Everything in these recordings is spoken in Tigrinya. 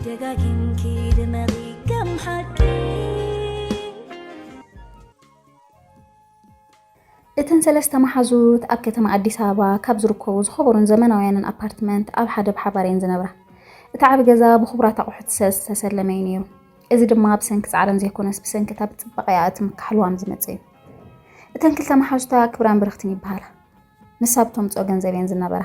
ደጋጊምኪ ድመቒ ከም ሓቂ። እተን ሰለስተ መሓዙት ኣብ ከተማ ኣዲስ ኣበባ ካብ ዝርከቡ ዝኸበሩን ዘመናውያንን ኣፓርትመንት ኣብ ሓደ ብሓባር እየን ዝነብራ። እቲ ዓቢ ገዛ ብኽቡራት ኣቑሑት ሰ-፣ ዝተሰለመ እዩ ነይሩ። እዚ ድማ ብሰንኪ ጻዕረን ዘይኮነስ ብሰንኪ እታ ብጽባቐኣ እትምካሕ ልዋም ዝመጸ እዩ። እተን ክልተ መሓዙታ ክብራን ብርኽትን ይበሃላ። ንሳ ብተምጽኦ ገንዘብ እየን ዝነበራ።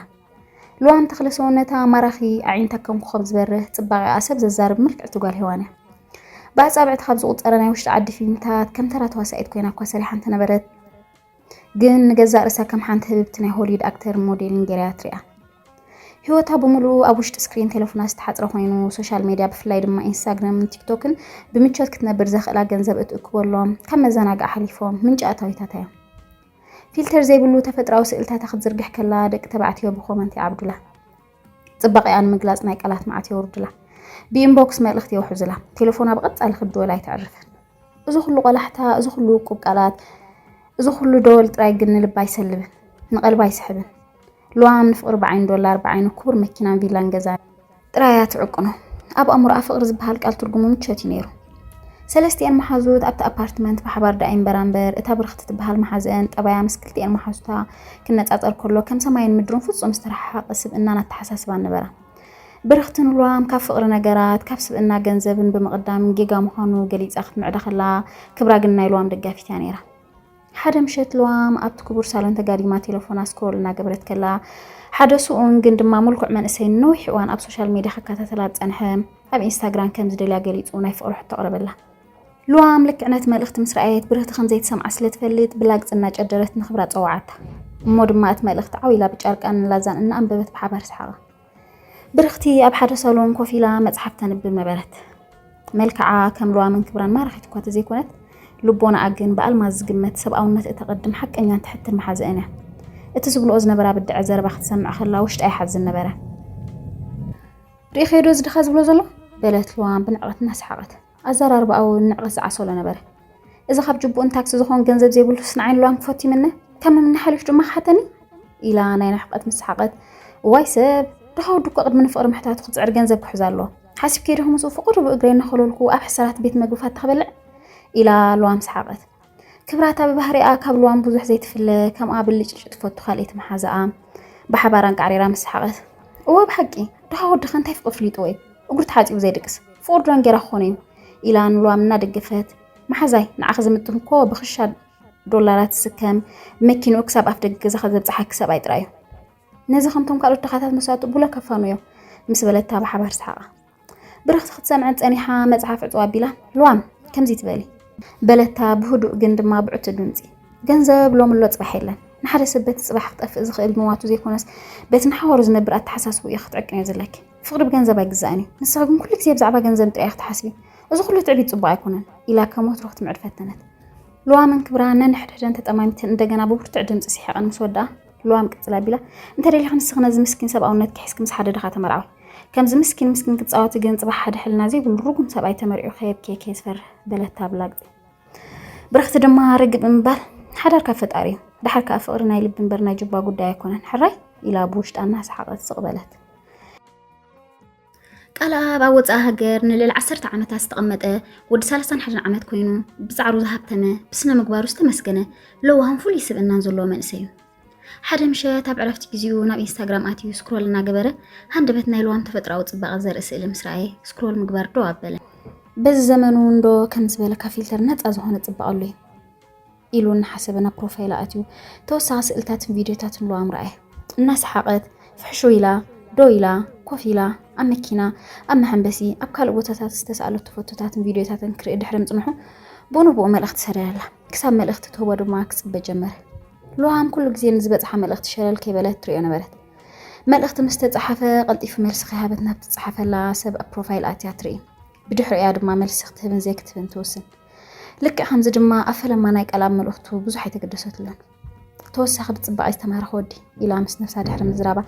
ልዋም ተኽለ ሰውነታ ማራኺ፣ ኣዒንታ ከም ኮኸብ ዝበርህ፣ ጽባቐኣ ሰብ ዘዛርብ ምልክዕቲ ጓል ሄዋን እያ። ብኣጻብዕቲ ካብ ዝቑጸራ ናይ ውሽጢ ዓዲ ፊልምታት ከም ተራ ተዋሳኢት ኮይና እኳ ሰሪሓ እንተነበረት፣ ግን ንገዛእ ርእሳ ከም ሓንቲ ህብብቲ ናይ ሆሊውድ ኣክተር ሞዴልን ገይራ እያ ትሪኣ። ህይወታ ብምሉኡ ኣብ ውሽጢ ስክሪን ቴሌፎና ዝተሓጽረ ኮይኑ፣ ሶሻል ሜድያ ብፍላይ ድማ ኢንስታግራምን ቲክቶክን ብምቾት ክትነብር ዘኽእላ ገንዘብ እትእክበሎም ካብ መዘናግዒ ሓሊፎም ምንጪ ኣታዊታታ እዮም። ፊልተር ዘይብሉ ተፈጥራዊ ስእልታታ ክትዝርግሕ ከላ ደቂ ተባዕትዮ ብኮመንት ይዓብዱላ። ጽባቐኣ ንምግላጽ ናይ ቃላት መዓት የውርዱላ። ብኢንቦክስ መልእኽቲ የውሕዙላ። ቴሌፎና ብቐጻሊ ክድወል ኣይተዕርፍን። እዚ ኩሉ ቆላሕታ፣ እዚ ኩሉ ውቁብ ቃላት፣ እዚ ኩሉ ደወል ጥራይ ግን ንልባ ኣይሰልብን፣ ንቐልባ ኣይስሕብን። ልዋም ንፍቕሪ ብዓይኒ ዶላር፣ ብዓይኒ ክቡር መኪናን ቪላን ገዛን ጥራይ እያ ትዕቅኖ። ኣብ ኣእምሮኣ ፍቕሪ ዝበሃል ቃል ትርጉሙ ምቾት እዩ ነይሩ። ሰለስቲኤን መሓዙት ኣብቲ ኣፓርትመንት ብሓባር ደኣ ይንበራ እምበር፣ እታ ብርኽቲ ትበሃል መሓዝአን ጠባያ ምስ ክልቲኤን መሓዙታ ክነጻጸር ከሎ ከም ሰማይን ምድርን ፍጹም ዝተረሓሓቐ ስብእናን ኣተሓሳስባን ነበራ። ብርኽቲ ንልዋም ካብ ፍቕሪ ነገራት፣ ካብ ስብእና ገንዘብን ብምቕዳም ጌጋ ምዃኑ ገሊጻ ክትምዕዳ ከላ፣ ክብራ ግን ናይ ልዋም ደጋፊት እያ ነይራ። ሓደ ምሸት ልዋም ኣብቲ ክቡር ሳሎን ተጋዲማ ቴሌፎና ስክሮል እናገበረት ከላ፣ ሓደ ስኡን ግን ድማ ምልኩዕ መንእሰይ ንነዊሕ እዋን ኣብ ሶሻል ሜድያ ክከታተላ ዝጸንሐ ኣብ ኢንስታግራም ከም ዝደልያ ገሊጹ ናይ ፍቕሪ ሕቶ ኣቕረበላ። ልዋም ልክዕ ነቲ መልእኽቲ ምስ ረኣየት፣ ብርኽቲ ከም ዘይትሰምዓ ስለ ትፈልጥ ብላግጺ እናጨደረት ንክብራ ጸውዓታ። እሞ ድማ እቲ መልእኽቲ ዓው ኢላ ብጫርቃን ላዛን እናኣንበበት ብሓባር ሰሓቓ። ብርኽቲ ኣብ ሓደ ሳሎን ኮፍ ኢላ መጽሓፍ ተንብብ ነበረት። መልክዓ ከም ልዋምን ክብራን ማራኺት እኳ ተዘይኮነት፣ ልቦናኣ ግን ብኣልማዝ ዝግመት ሰብኣውነት እተቐድም ሓቀኛን ትሕትን መሓዝአን እያ። እቲ ዝብልኦ ዝነበራ ብድዐ ዘረባ ክትሰምዕ ከላ ውሽጣ ይሓዝን ነበረ። "ርኢኸዮ ዶ እዚ ድኻ ዝብሎ ዘሎ?" በለት ልዋም ብንዕቐት እናሰሓቐት። ኣዘራርባኣ እውን ንዕቐት ዝዓሰሎ ነበረ። "እዚ ካብ ጅቡእን ታክሲ ዝኾን ገንዘብ ዘይብሉስ ንዓይን ልዋም ክፈቱ ይምነ? ካብ ምምነ ሓሊፉ ድማ ክሓተኒ?" ኢላ ናይ ንሕቐት ምስ ሰሓቐት፣ "እዋይ ሰብ፣ ድኻ ወዲ እኮ ቅድሚ ንፍቕሪ ምሕታቱ ክጽዕር ገንዘብ ክሕዝ ኣለዎ። ሓሲብኪ ዲኹ ምስኡ ፍቑር ብእግረይ እናኸለልኩ ኣብ ሕሳራት ቤት መግቢ ፋታ ክበልዕ?" ኢላ ልዋም ሰሓቐት። ክብራታ ብባህሪኣ ካብ ልዋም ብዙሕ ዘይትፍለ፣ ከምኣ ብልጭልጭ ትፈቱ ካልኣይቲ መሓዛኣ ብሓባር ኣንቃዕሪራ ምስ ሰሓቐት፣ "እወ ብሓቂ፣ ድኻ ወዲ ከ እንታይ ፍቕሪ ፍሊጥዎ እዩ? እግሩ ተሓጺቡ ዘይድቅስ ፍቑር ዶ እንጌራ ክኾኖ እዩ?" ኢላ ንልዋም እናደገፈት፣ "መሓዛይ፣ ንዓኺ ዝምጥን እኮ ብኽሻ ዶላራት ዝስከም፣ መኪንኡ ክሳብ ኣፍ ደገ ገዛኻ ዘብጽሓኪ ሰብኣይ ጥራይ እዩ። ነዚ ከምቶም ካልኦት ድኻታት መሳቱ ብሎ ከፋንዮ" ምስ በለታ ብሓባር ሰሓቓ። ብርኽቲ ክትሰምዐን ጸኒሓ መጽሓፍ ዕጽው ኣቢላ፣ "ልዋም፣ ከምዚ ትበሊ?" በለታ ብህዱእ ግን ድማ ብዕቱብ ድምጺ። "ገንዘብ ሎሚ ኣሎ ጽባሕ የለን። ንሓደ ሰብ በቲ ጽባሕ ክጠፍእ ዝኽእል ንዋቱ ዘይኮነስ በቲ ንሓዋሩ ዝነብር ኣተሓሳስብኡ ኢኺ ክትዕቅንዮ ዘለኪ። ፍቕሪ ብገንዘብ ኣይግዛእን እዩ። ንስኺ ግን ኩሉ ግዜ ብዛዕባ ገንዘብ ጥራይ ኢኺ ትሓስቢ። እዚ ኩሉ ትዕቢት ጽቡቕ ኣይኮነን" ኢላ ከም ወትሩ ክትምዕድ ፈተነት። ልዋምን ክብራን ነንሕድሕደን ተጠማሚተን እንደገና ብብርቱዕ ድምጺ ስሒቐን ምስ ወድኣ፣ ልዋም ቅጽል ኣቢላ፣ "እንተ ደሊኺ ንስኺ ነዚ ምስኪን ሰብኣውነትኪ ሒዝኪ ምስ ሓደ ድኻ ተመርዓዊ። ከምዚ ምስኪን ምስኪን ክትጻወቲ ግን ጽባሕ ሓደ ሕልና ዘይብሉ ርጉም ሰብኣይ ተመርዒዩ ከየብክየኪ እየ ዝፈርህ" በለታ ብላግጺ። ብርኽቲ ድማ ርግእ ብምባል፣ "ሓዳር ካብ ፈጣሪ እዩ። ደሓር ከኣ ፍቕሪ ናይ ልቢ እምበር ናይ ጁባ ጉዳይ ኣይኮነን። ሕራይ?" ኢላ ብውሽጣ እናሰሓቐት ስቕ በለት። ቃልኣብ ኣብ ወጻኢ ሃገር ንልዕሊ ዓሰርተ ዓመታት ዝተቐመጠ ወዲ ሰላሳን ሓደን ዓመት ኮይኑ፣ ብጻዕሩ ዝሃብተመ፣ ብስነ ምግባሩ ዝተመስገነ፣ ለዋህን ፍሉይ ስብእናን ዘለዎ መንእሰይ እዩ። ሓደ ምሸት ኣብ ዕረፍቲ ግዜኡ ናብ ኢንስታግራም ኣትዩ ስክሮል እናገበረ፣ ሃንደበት ናይ ልዋም ተፈጥሮኣዊ ጽባቐ ዘርኢ ስእሊ ምስ ረኣየ፣ ስክሮል ምግባር ደው ኣበለ። "በዚ ዘመኑ እንዶ ከምዚ ዝበለ ካብ ፊልተር ነጻ ዝኾነ ጽባቐ ኣሎ እዩ?" ኢሉ እናሓሰበ ናብ ፕሮፋይላ ኣትዩ ተወሳኺ ስእልታትን ቪድዮታትን ልዋም ረኣየ። እናሰሓቐት ፍሕሹው ኢላ፣ ደው ኢላ፣ ኮፍ ኢላ፣ ኣብ መኪና፣ ኣብ መሐንበሲ፣ ኣብ ካልእ ቦታታት ዝተሳእለቶ ፎቶታትን ቪድዮታትን ክርኢ ድሕሪ ምጽንሑ፣ ብኡ ንብኡ መልእኽቲ ሰደደላ። ክሳብ መልእኽቲ ትህቦ ድማ ክጽበ ጀመረ። ልዋም ኩሉ ግዜ ንዝበጽሓ መልእኽቲ ሸለል ከይበለት ትርእዮ ነበረት። መልእኽቲ ምስ ተጻሓፈ፣ ቀልጢፉ መልሲ ከይሃበት ናብቲ ዝጸሓፈላ ሰብ ኣብ ፕሮፋይል ኣትያ ትርኢ። ብድሕሪኣ ድማ መልሲ ክትህብን ዘይክትህብን ትውስን። ልክዕ ከምዚ ድማ ኣብ ፈለማ ናይ ቃል ኣብ መልእኽቱ ብዙሕ ኣይተገደሰትሉን። "ተወሳኺ ብጽባቐ ዝተማረኸ ወዲ" ኢላ ምስ ነብሳ ድሕሪ ምዝራባ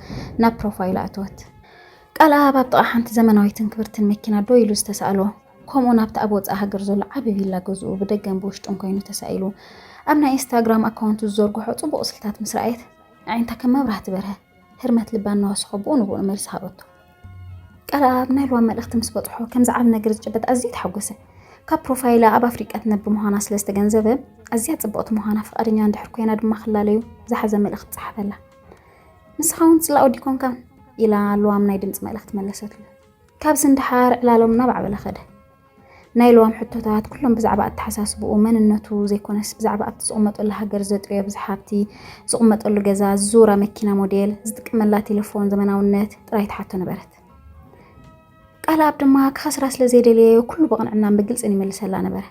ናብ ፕሮፋይላ ኣተወት። ቃልኣብ ኣብ ጥቓ ሓንቲ ዘመናዊትን ክብርትን መኪና ደው ኢሉ ዝተሳእሎ፣ ከምኡ ናብቲ ኣብ ወጻኢ ሃገር ዘሎ ዓቢ ቪላ ገዝኡ ብደገን ብውሽጥን ኮይኑ ተሳኢሉ ኣብ ናይ ኢንስታግራም ኣካውንቱ ዝዘርግሖ ጽቡቕ ስእልታት ምስ ረኣየት፣ ኣዒንታ ከም መብራህቲ በርሀ። ህርመት ልባ እናወሰኸ ብኡ ንብኡ መልሲ ሃበቶ። ቃልኣብ ናይ ሉዋም መልእኽቲ ምስ በጽሖ፣ ከምዚ ዓቢ ነገር ዝጨበጥ ኣዝዩ ተሓጎሰ። ካብ ፕሮፋይላ ኣብ ኣፍሪቃ ትነብር ምዃና ስለ ዝተገንዘበ፣ ኣዝያ ጽብቕቲ ምዃና ፍቓደኛ እንድሕር ኮይና ድማ ክላለዩ ዝሓዘ መልእኽቲ ጸሓፈላ። "ንስኻ እውን ጽላእ ወዲ ኮንካ?" ኢላ ሉዋም ናይ ድምጺ መልእኽቲ መለሰትሉ። ካብዚ ንደሓር ዕላሎም እናማዕበለ ኸደ። ናይ ሉዋም ሕቶታት ኩሎም ብዛዕባ ኣተሓሳስብኡ፣ መንነቱ ዘይኮነስ ብዛዕባ ኣብቲ ዝቕመጠሉ ሃገር ዘጥርዮ ብዝሒ ሃብቲ፣ ዝቕመጠሉ ገዛ፣ ዝዝውራ መኪና ሞዴል፣ ዝጥቀመላ ቴሌፎን ዘመናውነት ጥራይ ትሓቶ ነበረት። ቃልኣብ ድማ ክኸስራ ስለ ዘይደለየ ኩሉ ብቕንዕናን ብግልጽን ይመልሰላ ነበረ።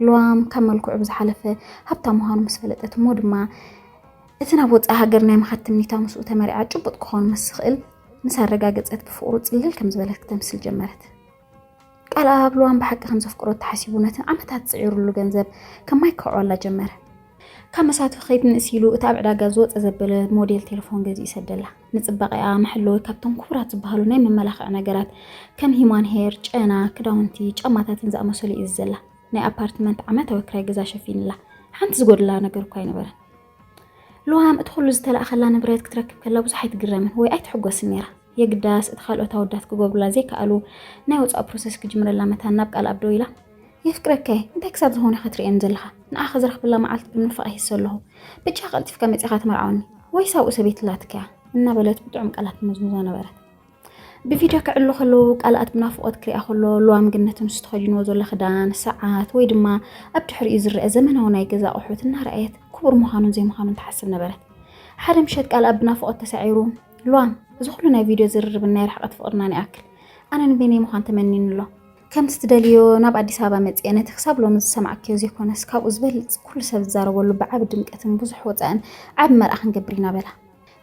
ሉዋም ካብ መልክዑ ብዝሓለፈ ሃብታም ምዃኑ ምስ ፈለጠት እሞ ድማ እቲ ናብ ወጻኢ ሃገር ናይ ምኻድ ትምኒታ ምስኡ ተመሪዓ ጭቡጥ ክኸውን ምስ ዝኽእል ምስ ኣረጋገጸት ብፍቕሩ ጽልል ከም ዝበለት ክተምስል ጀመረት። ቃልኣብ ሉዋም ብሓቂ ከም ዘፍቅሮ ተሓሲቡ ነቲ ዓመታት ጽዒሩሉ ገንዘብ ከም ማይ ክኽዕወላ ጀመረ። ካብ መሳቱ ከይድ ንእስ ኢሉ እቲ ኣብ ዕዳጋ ዝወጸ ዘበለ ሞዴል ቴሌፎን ገዚኡ ሰደላ። ንጽባቐኣ መሐለዊ ካብቶም ክቡራት ዝበሃሉ ናይ መመላኽዒ ነገራት ከም ሂማን ሄር፣ ጨና፣ ክዳውንቲ፣ ጫማታትን ዝኣመሰሉ እዩ ዝዘላ። ናይ ኣፓርትመንት ዓመታዊ ክራይ ገዛ ሸፊንላ። ሓንቲ ዝጎድላ ነገር እኳ ኣይነበረን። ሉዋም እቲ ኩሉ ዝተላእኸላ ንብረት ክትረክብ ከላ ብዙሕ ኣይትግረምን ወይ ኣይትሕጎስን ነይራ። የግዳስ እቲ ካልኦት ኣወዳት ክገብሩላ ዘይከኣሉ ናይ ወጻኢ ፕሮሰስ ክጅምረላ መታን ናብ ቃልኣብ ደው ኢላ፣ "የፍቅረካ እየ፣ እንታይ ክሳብ ዝኾነ ኢኻ ትርእየኒ ዘለኻ? ንዓኻ ዝረኽበላ መዓልቲ ብምንፋቕ ይህሰ ኣለኹ። ብቻ ቀልጢፍካ መጺኻ ተመርዓወኒ፣ ወይስ ኣብኡ ሰበይቲ ኣላትካ እያ?" እናበለት ብጥዑም ቃላት ትመዝምዞ ነበረት። ብቪድዮ ክዕሉ ከለዉ ቃልኣብ ብናፍቖት ክሪኣ ከሎ፣ ሉዋም ግን ነቲ ንሱ ተኸዲንዎ ዘሎ ክዳን፣ ሰዓት ወይ ድማ ኣብ ድሕሪኡ ዝረአ ዘመናዊ ናይ ገዛ ኣቑሑት እናረኣየት ክቡር ምዃኑን ዘይምዃኑን ትሓስብ ነበረት። ሓደ ምሸት ቃልኣብ ብናፍቖት ተሳዒሩ፣ "ሉዋም፣ እዚ ኩሉ ናይ ቪድዮ ዝርርብን ናይ ርሕቀት ፍቕርናን ይኣክል። ኣነ ንበይነይ ምዃን ተመኒኒ ኣሎ። ከምቲ ትደልዮ ናብ ኣዲስ ኣበባ መጺኤ ነቲ ክሳብ ሎሚ ዝሰማዕክዮ ዘይኮነስ ካብኡ ዝበልጽ ኩሉ ሰብ ዝዛረበሉ ብዓቢ ድምቀትን ብዙሕ ወጻእን ዓቢ መርዓ ክንገብር ኢና" በላ።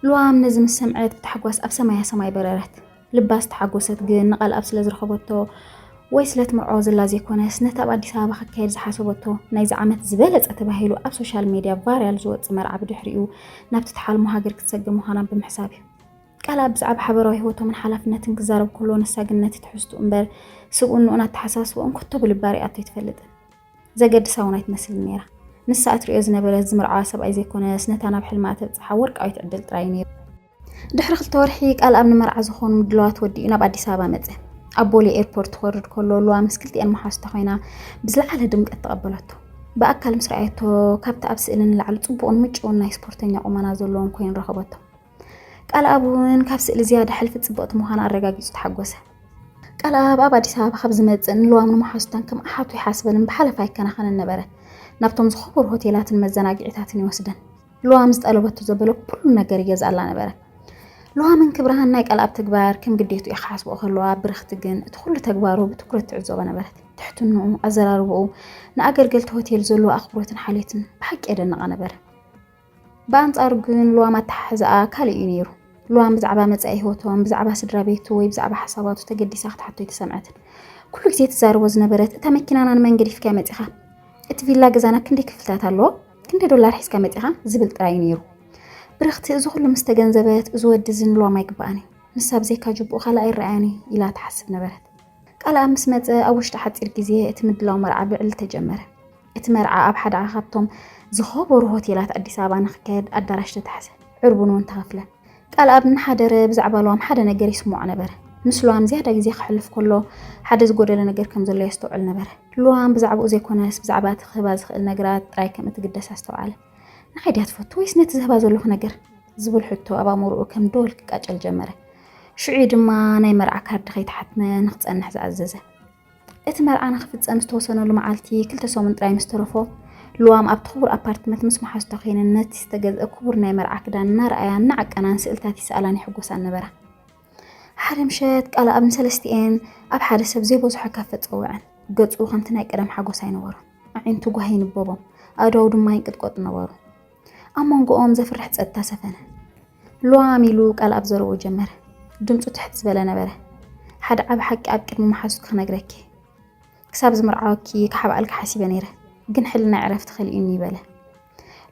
ሉዋም ነዚ ምስ ሰምዐት ብታሕጓስ ኣብ ሰማያ ሰማይ በረረት። ልባ ዝተሓጎሰት ግን ንቃልኣብ ስለ ዝረኸበቶ ወይ ስለ ትምርዖ ዘላ ዘይኮነስ ነቲ ኣብ ኣዲስ ኣበባ ክካየድ ዝሓሰበቶ ናይዚ ዓመት ዝበለጸ ተባሂሉ ኣብ ሶሻል ሜድያ ቫይራል ዝወጽእ መርዓ ብድሕሪኡ ናብቲ ትሓልሞ ሃገር ክትሰግር ምዃና ብምሕሳብ እዩ። ቃልኣብ ብዛዕባ ሓበራዊ ህይወቶምን ሓላፍነትን ክዛረብ ከሎ ንሳ ግን ነቲ ትሕዝትኡ እምበር ስብእንኡን ኣተሓሳስብኡን ከቶ ብልባ ሪኣቶ ኣይትፈልጥን። ዘገድሳ እውን ኣይትመስልን ነይራ። ንሳ እትሪኦ ዝነበረት ዝምርዓዋ ሰብኣይ ዘይኮነስ ነታ ናብ ሕልማ እተብጽሓ ወርቃዊት ዕድል ጥራይ እዩ ነይሩ። ድሕሪ ክልተ ወርሒ ቃልኣብ ንመርዓ ዝኾኑ ምድላዋት ወዲኡ ናብ ኣዲስ ኣበባ መጸ። ኣብ ቦሌ ኤርፖርት ትወርድ ከሎ ሉዋ ምስ ክልቲኤን መሓዙታ ኮይና ብዝለዓለ ድምቀት ተቐበለቶ። ብኣካል ምስ ረኣየቶ ካብቲ ኣብ ስእሊ ንላዕሊ ጽቡቕን ምጭውን ናይ ስፖርተኛ ቁመና ዘለዎን ኮይኑ ረኸበቶ። ቃልኣብ እውን ካብ ስእሊ ዝያዳ ሕልፊ ጽብቕቲ ምዃና ኣረጋጊጹ ተሓጎሰ። ቃልኣብ ኣብ ኣዲስ ኣበባ ካብ ዝመጽእ ንሉዋም ንመሓዙታን ከም ኣሓቱ ይሓስበንን ብሓለፋ ይከናኸንን ነበረ። ናብቶም ዝኸበሩ ሆቴላትን መዘናግዒታትን ይወስደን። ሉዋም ዝጠለበቶ ዘበለ ኩሉ ነገር ይገዝኣላ ነበረ። ሉዋምን ክብርሃን ናይ ቃልኣብ ተግባር ከም ግዴትኡ ክሓስብኦ ከለዋ፣ ብርኽቲ ግን እቲ ኩሉ ተግባሩ ብትኹረት ትዕዘቦ ነበረት። ትሕትንኡ፣ ኣዘራርባኡ፣ ንኣገልገልቲ ሆቴል ዘለዎ ኣኽብሮትን ሓልዮትን ብሓቂ የደንቓ ነበረ። ብኣንጻሩ ግን ሉዋም ኣተሓሕዛኣ ካልእ እዩ ነይሩ። ሉዋም ብዛዕባ መጻኢ ህይወቶም፣ ብዛዕባ ስድራ ቤቱ ወይ ብዛዕባ ሓሳባቱ ተገዲሳ ክትሓቶ ኣይተሰምዐትን። ኩሉ ግዜ ትዛረቦ ዝነበረት፣ "እታ መኪናና ንመን ገዲፍካያ መጺኻ? እቲ ቪላ ገዛና ክንደይ ክፍልታት ኣለዎ? ክንደይ ዶላር ሒዝካ መጺኻ?" ዝብል ጥራይ እዩ ነይሩ። ብርኽቲ እዚ ኩሉ ምስ ተገንዘበት፣ "እዚ ወዲ እዚ ንሉዋም ኣይግብኣን እዩ። ንሳ ብዘይካ ጅቡኡ ካልእ ኣይረኣያን እዩ" ኢላ ትሓስብ ነበረት። ቃልኣብ ምስ መጸ ኣብ ውሽጢ ሓጺር ግዜ እቲ ምድላው መርዓ ብዕሊ ተጀመረ። እቲ መርዓ ኣብ ሓደ ካብቶም ዝኸበሩ ሆቴላት ኣዲስ ኣበባ ንክካየድ ኣዳራሽ ተታሕዘ። ዕርቡን እውን ተኸፍለ። ቃልኣብ እናሓደረ ብዛዕባ ሉዋም ሓደ ነገር ይስምዖ ነበረ። ምስ ሉዋም ዝያዳ ግዜ ከሕልፍ ከሎ ሓደ ዝጎደለ ነገር ከም ዘሎ የስተውዕል ነበረ። ሉዋም ብዛዕባኡ ዘይኮነስ ብዛዕባ እቲ ክህባ ዝኽእል ነገራት ጥራይ ከም እትግደስ ኣስተውዓለ። ንዓይ ድያ ትፈቱ ወይስ ነቲ ዝህባ ዘለኹ ነገር? ዝብል ሕቶ ኣብ ኣእምሮኡ ከም ዶል ክቃጨል ጀመረ። ሽዑ ድማ ናይ መርዓ ካርድ ከይተሓትመ ንኽጸንሕ ዝኣዘዘ። እቲ መርዓ ንኽፍጸም ዝተወሰነሉ መዓልቲ ክልተ ሰሙን ጥራይ ምስ ተረፎ፣ ሉዋም ኣብቲ ክቡር ኣፓርትመንት ምስ መሓዙታ ኮይነን ነቲ ዝተገዝአ ክቡር ናይ መርዓ ክዳን እናረኣያ እናዓቀናን ስእልታት ይስኣላን ይሕጎሳን ነበራ። ሓደ ምሸት ቃልኣብ ንሰለስቲኤን ኣብ ሓደ ሰብ ዘይበዝሖ ካፈ ጸውዐን። ገጹ ከምቲ ናይ ቀደም ሓጎስ ኣይነበሮን። ኣዒንቱ ጓሂ ይንበቦም፣ ኣእዳዉ ድማ ይንቅጥቀጡ ነበሩ። ኣብ መንጎኦም ዘፍርሕ ጸጥታ ሰፈነ። ሉዋም ኢሉ ቃልኣብ ዘረብኡ ጀመረ። ድምጹ ትሕት ዝበለ ነበረ። "ሓደ ዓቢ ሓቂ ኣብ ቅድሚ መሓዙትኪ ክነግረኪ። ክሳብ ዝምርዓወኪ ክሓብኣልኪ ሓሲበ ነይረ፣ ግን ሕልናይ ዕረፍቲ ከሊኡኒ" በለ።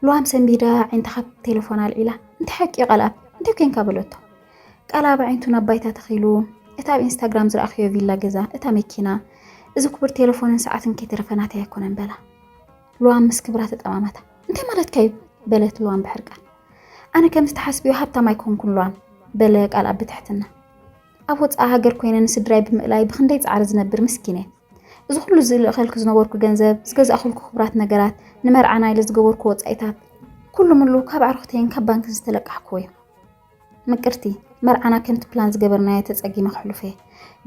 ሉዋም ሰንቢዳ ኣዒንታ ካብ ቴሌፎን ኣልዒላ፣ "እንታይ ሓቂ እዩ ቃልኣብ? እንታይ ኮንካ?" በለቶ። ቃልኣብ ኣዒንቱ ናብ ባይታ ተኺሉ፣ "እቲ ኣብ ኢንስታግራም ዝረኣኽዮ ቪላ ገዛ፣ እታ መኪና፣ እዚ ክቡር ቴሌፎንን ሰዓትን ከይተረፈ ናተይ ኣይኮነን" በላ። ሉዋም ምስ ክብራ ተጠማመታ። "እንታይ ማለትካ እዩ?" በለት ሉዋም ብሕርቃን። "ኣነ ከምዚ ትሓስብዮ ሃብታም ኣይኮንኩን ሉዋም" በለ ቃልኣብ ብትሕትና። ኣብ ወፃኢ ሃገር ኮይነ ንስድራይ ብምእላይ ብክንደይ ፃዕሪ ዝነብር ምስኪን እየ። እዚ ኩሉ ዝልእኸልኩ ዝነበርኩ ገንዘብ፣ ዝገዛእኹልኩ ክቡራት ነገራት፣ ንመርዓና ኢለ ዝገበርኩ ወፃኢታት፣ ኩሉ ምሉ ካብ ኣዕሩኽተይን ካብ ባንክን ዝተለቃሕኩዎ እዩ። ምቅርቲ፣ መርዓና ከምቲ ፕላን ዝገበርናዮ ተፀጊመ ክሕልፎ እየ።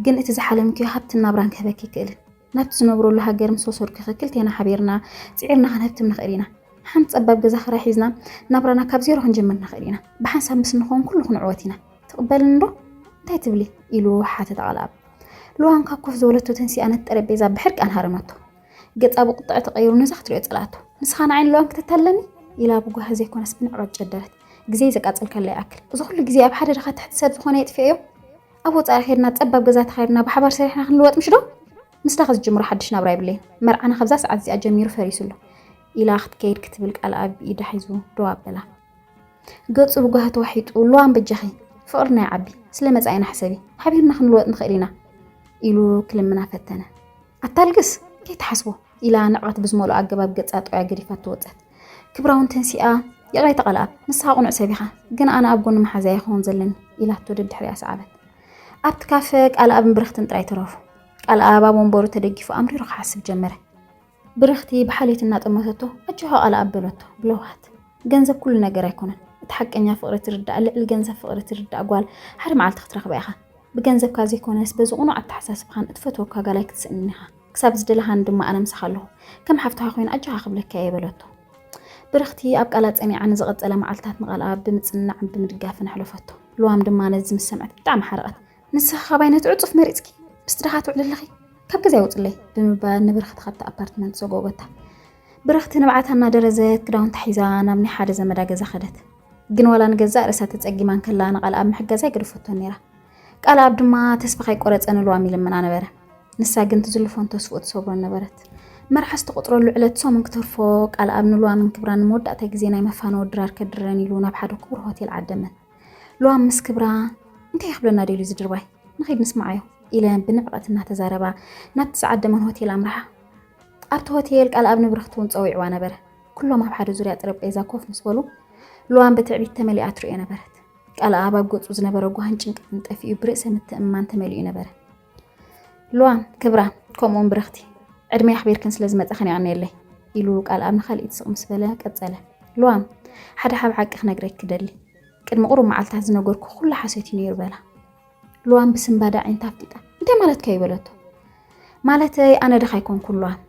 ግን እቲ ዝሓለምክዮ ሃብትን ናብራን ክህበኪ ይክእልን። ናብቲ ዝነብረሉ ሃገር ምስ ወሰድኩኺ ክልቴና ሓቢርና ፅዒርና ክንህብትም ንኽእል ኢና። ሓንቲ ፀባብ ገዛ ክራይ ሒዝና ናብራና ካብ ዜሮ ክንጅምር ንኽእል ኢና። ብሓንሳብ ምስ እንኸውን ኩሉ ክንዕወት ኢና። ትቕበልኒ ዶ? እንታይ ትብሊ? ኢሉ ሓተተ ቃልኣብ። ሉዋም ካብ ኮፍ ዝበለቶ ተንሲኣ ነቲ ጠረጴዛ ብሕርቃን ሃረመቶ። ገጻ ብቁጥዐ ተቐይሩ ነዛ ክትሪኦ ጸላእቶ። ንስኻ ንዓይ ንሉዋም ክተታልለኒ? ኢላ ብጓሂ ዘይኮነስ ብንዕቀት ጨደረት። ግዜይ ዘቃጸልካለይ ይኣክል። እዚ ኩሉ ግዜ ኣብ ሓደ ድኻ ትሕቲ ሰብ ዝኾነ የጥፍኤዮ? ኣብ ወጻኢ ኬድና ጸባብ ገዛ ተኻይድና ብሓባር ሰሪሕና ክንልወጥ ምሽ ዶ? ምስዳኻ ዝጅምሮ ሓድሽ ናብራ የብለይን። መርዓና ካብዛ ሰዓት እዚኣ ጀሚሩ ፈሪሱ ኣሎ። ኢላ ክትከይድ ክትብል ቃልኣብ ብኢዳ ሒዙ ደው ኣበላ። ገጹ ብጓሂ ተዋሒጡ፣ ሉዋም በጃኺ፣ ፍቕርና ይዓቢ፣ ስለ መጻኢና ሕሰቢ፣ ሓቢርና ክንልወጥ ንኽእል ኢና ኢሉ ክልምና ፈተነ። ኣታልግስ፣ ከይትሓስቦ ኢላ ንዕቐት ብዝመልኦ ኣገባብ ገጻ ጠውያ ገዲፋቶ ወጸት። ክብራ እውን ተንሲኣ፣ ይቕሬታ ቃልኣብ፣ ንስኻ ቅኑዕ ሰብ ኢኻ፣ ግን ኣነ ኣብ ጎኒ መሓዛይ ክኸውን ዘለኒ ኢላቶ ደድሕሪኣ ሰዓበት። ኣብቲ ካፈ ቃልኣብን ብርኽትን ጥራይ ተረፉ። ቃልኣብ ኣብ ወንበሩ ተደጊፉ ኣምሪሩ ክሓስብ ጀመረ። ብርኽቲ ብሓልዮት እናጠመተቶ፣ ኣጆኻ ቃልኣብ በለቶ ብለውሃት። ገንዘብ ኩሉ ነገር ኣይኮነን። እቲ ሓቀኛ ፍቕሪ ትርዳእ፣ ልዕሊ ገንዘብ ፍቕሪ ትርዳእ ጓል ሓደ መዓልቲ ክትረኽባ ኢኻ። ብገንዘብካ ዘይኮነስ በዚ ቅኑዕ ኣተሓሳስብኻን እትፈትወካ ጋል ኣይክትስእንን ኢኻ። ክሳብ ዝደለኻኒ ድማ ኣነ ምሳኻ ኣለኹ። ከም ሓፍትኻ ኮይነ ኣጆኻ ክብለካ እየ በለቶ። ብርኽቲ ኣብ ቃላ ጸኒዓ ንዝቐጸለ መዓልታት ንቓልኣብ ብምጽንናዕን ብምድጋፍን ኣሕለፈቶ። ልዋም ድማ ነዚ ምስ ሰምዐት ብጣዕሚ ሓረቐት። ንስኻ ካባይ ነቲ ዕጹፍ መሪጽኪ ምስቲ ድኻ ትውዕሊ ኣለኺ? ካብ ገዛይ ውጽለይ ብምባል ንብርኽቲ ካብቲ ኣፓርትመንት ዘጎጎታ። ብርኽቲ ንብዓታ እናደረዘት ክዳውንታ ሒዛ ናብ ናይ ሓደ ዘመዳ ገዛ ከደት። ግን ዋላ ንገዛእ ርእሳ ተጸጊማ እንከላ ንቓልኣብ ምሕጋዝ ኣይገደፈቶን ነይራ። ቃልኣብ ድማ ተስፋ ከይቆረጸ ንልዋም ይልምና ነበረ። ንሳ ግን ትዝልፎን ተስፍኡ ትሰብሮን ነበረት። መርዓ ዝተቖጽረሉ ዕለት ሰሙን ክተርፎ ቃልኣብ ንልዋምን ክብራን ንመወዳእታ ግዜ ናይ መፋነዊ ድራር ከድርረን ኢሉ ናብ ሓደ ክቡር ሆቴል ዓደመን። ልዋም ምስ ክብራ እንታይ ክብለና ደልዩ ዝድርባይ? ንኺድ ንስምዓዮ ኢለን ብንዕቐት እናተዛረባ ናብቲ ዝዓደመን ሆቴል ኣምርሓ። ኣብቲ ሆቴል ቃልኣብ ንብርኽቲ እውን ጸዊዕዋ ነበረ። ኩሎም ኣብ ሓደ ዙርያ ጠረጴዛ ኮፍ ምስ በሉ ልዋም ብትዕቢት ተመሊኣ ትርእዮ ነበረት። ቃልኣብ ኣብ ገጹ ዝነበረ ጓህን ጭንቀትን ጠፊኡ ብርእሰ ምትእምማን ተመሊኡ ነበረ። ልዋም፣ ክብራ፣ ከምኡውን ብርኽቲ፣ ዕድመይ ኣኽቢርክን ስለ ዝመጻኽን የቐንየለይ ኢሉ ቃልኣብ ንኻልኢት ስቕ ምስ በለ ቀጸለ። ልዋም፣ ሓደ ሓብ ሓቂ ክነግረኪ ክደሊ። ቅድሚ ቁሩብ መዓልታት ዝነገርኩ ኩሉ ሓሶት እዩ ነይሩ በላ። ልዋም ብስንባደ ኣዒንታ ኣፍጢጣ፣ እንታይ ማለትካ እዩ በለቶ። ማለተይ ኣነ ድኻ ኣይኮንኩን ልዋም።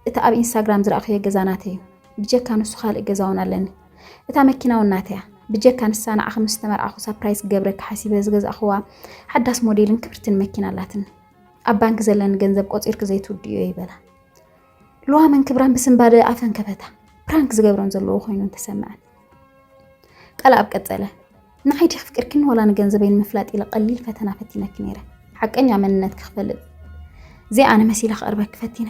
እቲ ኣብ ኢንስታግራም ዝረኣኽዮ ገዛ ናተይ እዩ። ብጀካ ንሱ ካልእ ገዛ እውን ኣለኒ። እታ መኪና እውን ናተይ እያ። ብጀካ ንሳ ንዓኺ ምስ ተመርዓኹ ሳፕራይዝ ክገብረኪ ሓሲበ ዝገዛእኽዋ ሓዳስ ሞዴልን ክብርትን መኪና ኣላትኒ። ኣብ ባንክ ዘለኒ ገንዘብ ቆጺርኪ ዘይትውድእዮ ይበላ። ልዋምን ክብራን ብስንባደ ኣፈን ከፈታ። ፕራንክ ዝገብረን ዘለዎ ኮይኑ እንተሰምዐን። ቃልኣብ ቀጸለ። ንዓይ ዲኺ ኣፍቂርክኒ ዋላ ንገንዘበይ ንምፍላጥ ኢለ ቀሊል ፈተና ፈቲነኪ ነይረ። ሓቀኛ መንነትኪ ክፈልጥ ዘይኣነ መሲለ ክቐርበኪ ፈቲነ።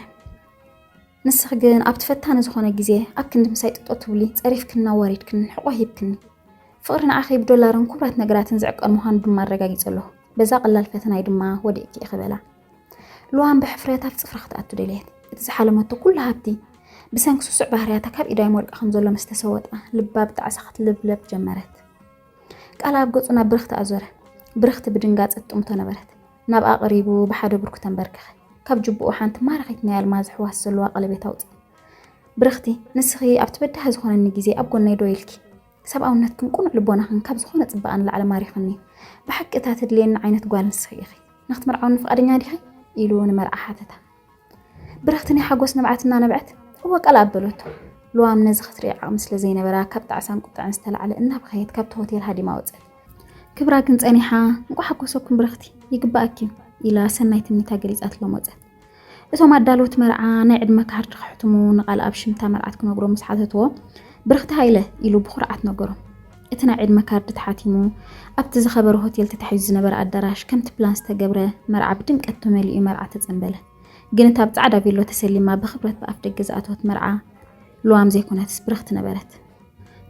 ንስኺ ግን ኣብቲ ፈታኒ ዝኾነ ግዜ ኣብ ክንዲ ምሳይ ጥጦ ትብሊ፣ ጸሪፍክኒ ኣዋሪድክኒ፣ ሕቖ ሂብክኒ። ፍቕሪ ንዓኺ ብዶላርን ክቡራት ነገራትን ዝዕቀን ምዃኑ ድማ ኣረጋጊጸ ኣለኹ። በዛ ቀላል ፈተናይ ድማ ወዲቕኪ ኢኺ በላ። ልዋም ብሕፍረት ኣብ ጽፍራ ክትኣቱ ደለየት። እቲ ዝሓለመቶ ኩሉ ሃብቲ ብሰንኪ ስሱዕ ባህርያታ ካብ ኢዳይ ወድቃ ከም ዘሎ ምስ ተሰወጣ፣ ልባ ብጣዕሳ ክትልብለብ ጀመረት። ቃልኣብ ገጹ ናብ ብርኽቲ ኣዞረ። ብርኽቲ ብድንጋጸ ትጥምቶ ነበረት። ናብኣ ቀሪቡ ብሓደ ብርኩ ተንበርከኸ። ካብ ጅብኡ ሓንቲ ማራኺት ናይ ኣልማዝ ኣሕዋስ ዘለዋ ቀለቤት ኣውጽኣ። ብርኽቲ፣ ንስኺ ኣብቲ በዳሂ ዝኾነኒ ግዜ ኣብ ጎነይ ደው ኢልኪ፣ ሰብኣውነትክን ቅኑዕ ልቦናኽን ካብ ዝኾነ ጽባቐ ንላዕሊ ማሪኹኒ። ብሓቂ እታ ተድልየኒ ዓይነት ጓል ንስኺ ኢኺ። ንኽትምርዓውኒ ፍቓደኛ ዲኺ? ኢሉ ንመርዓ ሓተታ። ብርኽቲ ናይ ሓጎስ ንብዓት እናነብዐት፣ እወ ቃልኣብ በለቶ። ልዋም ነዚ ክትርኢ ዓቕሚ ስለ ዘይነበራ ካብ ጣዕሳን ቁጥዐን ዝተላዕለ እናበኸየት ካብቲ ሆቴል ሃዲማ ወጸት። ክብራ ግን ጸኒሓ፣ እንቋዕ ሓጎሰኩም ብርኽቲ፣ ይግባኣኪ እዩ ኢላ ሰናይ ትምኒታ ገሊጻትሎም ወጸት። እቶም ኣዳለውቲ መርዓ ናይ ዕድመ ካርድ ከሕትሙ ንቃልኣብ ሽምታ መርዓት ክነግሮ ምስ ሓተትዎ፣ ብርኽቲ ሃይለ ኢሉ ብኹርዓት ነገሮም። እቲ ናይ ዕድመ ካርድ ተሓቲሙ ኣብቲ ዝኸበረ ሆቴል ተታሒዙ ዝነበረ ኣዳራሽ ከምቲ ፕላን ዝተገብረ መርዓ ብድምቀት ተመሊኡ መርዓ ተጸንበለ። ግን እታ ብጻዕዳ ቬሎ ተሰሊማ ብኽብረት ብኣፍ ደገ ዝኣተወት መርዓ ልዋም ዘይኮነትስ ብርኽቲ ነበረት።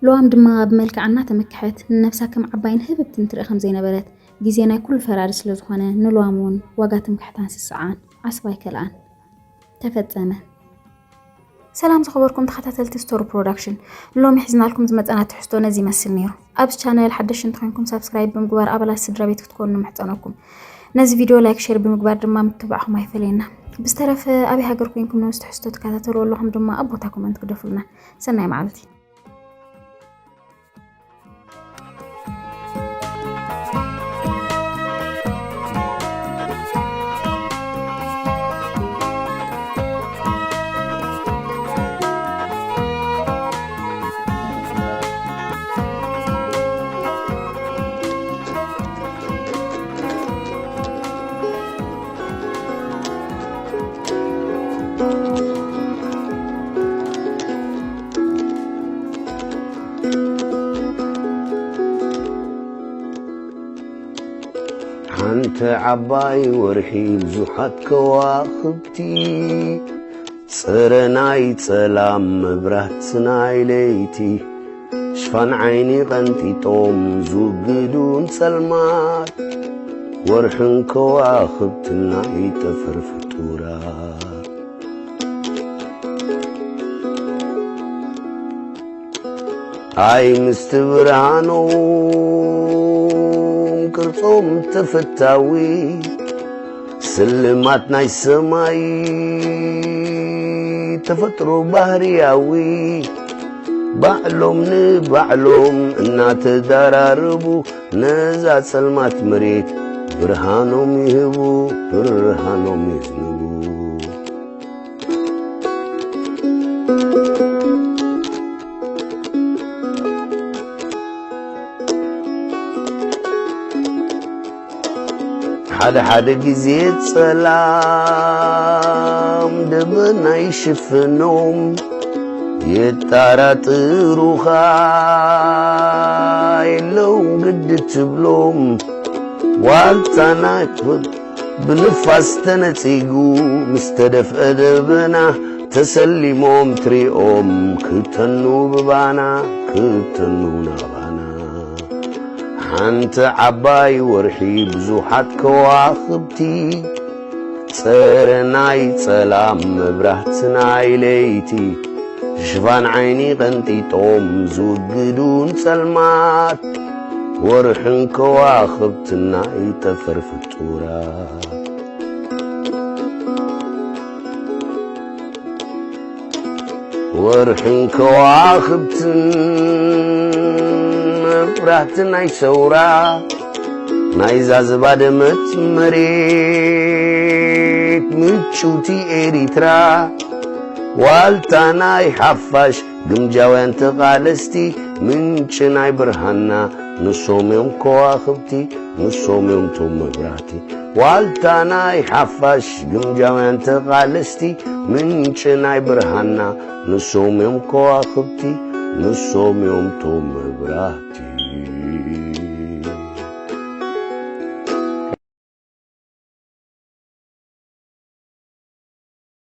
ልዋም ድማ ብመልክዓ እናተመክሐት ንነብሳ ከም ዓባይን ህብብትን ትርኢ ከም ዘይነበረት ግዜ ናይ ኩሉ ፈራዲ ስለ ዝኾነ ንልዋም እውን ዋጋ ትምክሕታን ስስዓን ዓስባ ኣይከልኣን። ተፈጸመ። ሰላም ዝኸበርኩም ተኸታተልቲ ስቶሪ ፕሮዳክሽን፣ ሎሚ ሒዝናልኩም ዝመጸና ትሕዝቶ ነዚ ይመስል ነይሩ። ኣብዚ ቻነል ሓደሽ እንተኾይንኩም ሳብስክራይብ ብምግባር ኣባላት ስድራ ቤት ክትኮኑ ንምሕጸነኩም። ነዚ ቪድዮ ላይክ፣ ሼር ብምግባር ድማ ምትብባዕኹም ኣይፈለየና። ብዝተረፈ ኣበይ ሃገር ኮይንኩም ነዚ ትሕዝቶ ትከታተሉ ኣለኹም ድማ ኣብ ቦታ ኮመንት ግደፉልና። ሰናይ መዓልቲ። ሓንቲ ዓባይ ወርሒ ብዙሓት ከዋኽብቲ፣ ጽረ ናይ ጸላም መብራት ናይ ለይቲ፣ ሽፋን ዓይኒ ቀንጢጦም ዝውግዱን ጸልማት፣ ወርሕን ከዋኽብትን ናይ ጠፈር ፍጡራት። ኣይ ምስቲ ብርሃኖም ቅርጾም ተፈታዊ፣ ስልማት ናይ ሰማይ ተፈጥሮ ባህርያዊ፣ ባዕሎም ንባዕሎም እናተዳራረቡ ነዛ ጸልማት መሬት ብርሃኖም ይህቡ፣ ብርሃኖም ይህቡ። ሓደ ሓደ ግዜ ጸላም ደበና ይሽፍኖም፣ የጣራጥሩኻ የለውን ግዲ ትብሎም። ዋልታ ናይ ብንፋስ ተነጺጉ ምስ ተደፍአ ደበና፣ ተሰሊሞም ትሪኦም ክተኑ ብባና፣ ክተኑ ናባና። ሓንቲ ዓባይ ወርሒ ብዙሓት ከዋኽብቲ፣ ጸረ ናይ ጸላም መብራህቲ ናይ ለይቲ፣ ሽፋን ዓይኒ ቀንጢጦም ዝውግዱን ጸልማት፣ ወርሕን ከዋኽብትን ናይ ጠፈር ፍጡራት። ወርሕን ከዋኽብትን መብራህቲ ናይ ሰውራ፣ ናይዛ ዝባደመት መሬት ምጭውቲ ኤሪትራ፣ ዋልታ ናይ ሓፋሽ ግምጃውያን ተቓለስቲ፣ ምንጪ ናይ ብርሃንና ንሶም እዮም ከዋኽብቲ፣ ንሶም እዮም ቶም መብራህቲ። ዋልታ ናይ ሓፋሽ ግምጃውያን ተቓለስቲ፣ ምንጪ ናይ ብርሃንና ንሶም እዮም ከዋኽብቲ፣ ንሶም እዮም ቶም መብራህቲ።